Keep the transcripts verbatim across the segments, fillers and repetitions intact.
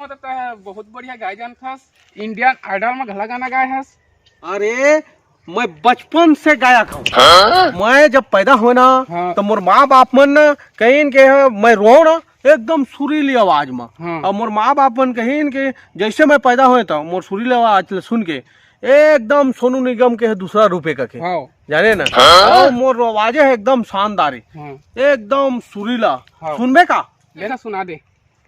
त बहुत बढ़िया गाय जानथस, इंडियन आइडल में घला गाना गाए हस। अरे, मैं बचपन से गायक हूँ। हाँ? मैं जब पैदा होय ना, हाँ। तो मोर माँ बाप मन ना कहिन के मैं रोव ना एकदम सुरीली आवाज में। हाँ। अब मोर माँ बाप मन कहिन के जैसे मैं पैदा होय तो मोर सुरीली आवाज ल सुन के एकदम सोनू निगम के दूसरा रूपे कके। हाँ। जाने ना? हाँ। और मोर आवाजे है एकदम शानदार है। हाँ। एकदम सुरीला। हाँ। सुनबे का? ले ना, सुना दे।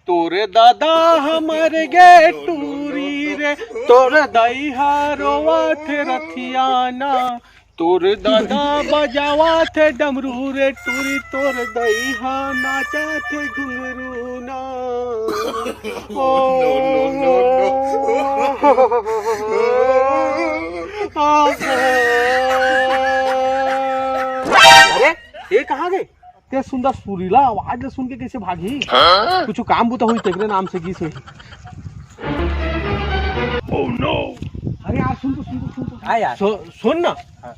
तोर दादा हमर गे टूरी रे, तोर दाई ह रोवत रथियाना। तोर दादा बजावत डमरू रे टूरी, तोर दाई ह नाचत घुंघरू ना। ओ, अरे, ये कहाँ गए? ते सुंदर सुरीला आवाज ल सुन के कैसे भागी? हाँ? कुछ काम बुता हुई तेकरे नाम से गीस हुई। Oh no! अरे यार, सुन तो, सुन तो, सुन तो। हाँ यार। सु-, सुन ना। हाँ।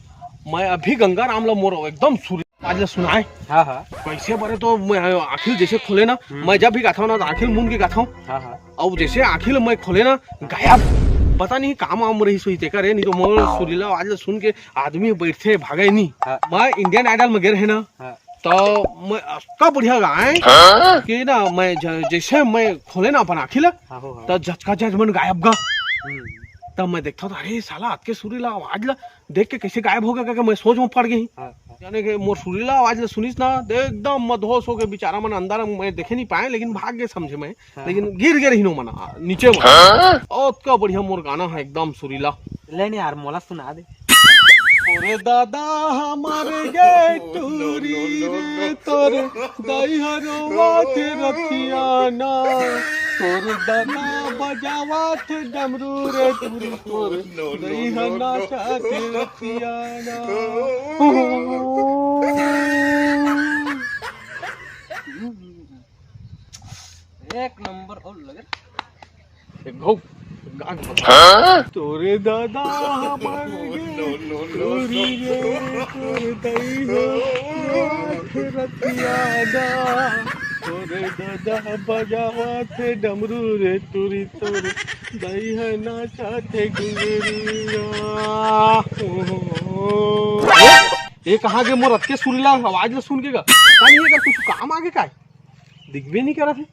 मैं अभी गंगाराम ला मोर एकदम सुरीला आवाज ल सुनाए। हाँ, हाँ। कैसे बरे तो मैं आँखी ल जैसे खोले ना, हम्म। मैं जब भी गाता हूँ ना तो आँखी ल मूंद के गाता हूँ। हाँ, हाँ। अब जैसे आँखी ल मैं खोले ना, गायब। पता नहीं काम वाम रही सोई तेकर, नहीं तो मोर सुरीला आवाज ल सुन के आदमी बैठथे, भागे नहीं। हाँ। मैं इंडियन आइडल में गे रहे ना, हाँ। तो मैं अतका बढ़िया गाए हाँ? कि ना मैं ज-, जैसे मैं खोले ना अपन आँखी ला, हाँ, हो, हाँ। तो जज का जज मन गायब गा। हम्म। तब मैं देखता था, अरे साला, अतके सुरीला आवाज ला देख के कैसे गायब हो गया, करके मैं सोच में पड़ गई। हाँ, हाँ। यानी कि मोर सुरीला आवाज ला सुनिस ना, तो एकदम मदहोश हो गए बेचारा मन, अंदर में मैं देखे नहीं पाए, लेकिन भाग गए समझे मैं। हाँ। लेकिन गिर गए रहिनो मन, आ, नीचे में। हाँ? अतका बढ़िया मोर गाना है, एकदम सुरीला। ले नहीं यार, मोला सुना दे। तोर दादा हमर गे टूरी रे, तोर दाई ह रोवत रथियाना। तोर दादा बजावत डमरू रे टूरी, तोर दाई ह नाचत रथियाना। एक नंबर और लगे। एक घाव, गांठ बता। हाँ? तोरे दादा हमर गे टूरी रे, तोर दाई ह रोवत रथियाना। तोरे दादा बजावत डमरू रे टूरी, तोर दाई ह नाचत घुंघरू ना। ये कहाँ गए मोर अतके सुरीला आवाज ला सुन के गा? का नहीं, अगर कुछ काम आगे का है? दिखबे नहीं करत हे।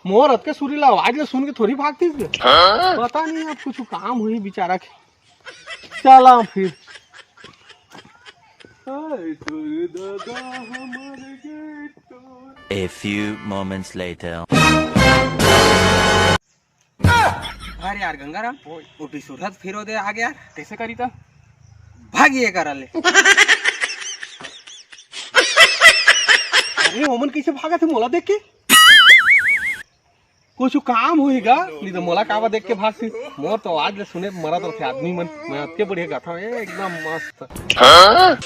मोर अतके सुरीला आवाज ला सुन के थोड़ी भागतीस बे। हाँ? पता नहीं अब कुछ काम हुई बेचारा के। चला फिर। हाय तोर दादा हमर गे टूरी। A few moments later. अरे यार गंगाराम, ओए। वो बिसुरत फिरो दे आ गया। कैसे करी था? भागिए करा ले। अरे ओमन कैसे भागत हे मोला देख के? कुछ काम होही गा, नहीं तो मोला कावा देख के भागती। मोर तो आज ले सुने मरत रथे आदमी मन। मैं अतके बढ़िया गाथा हूँ, ए, एकदम मस्त। हाँ?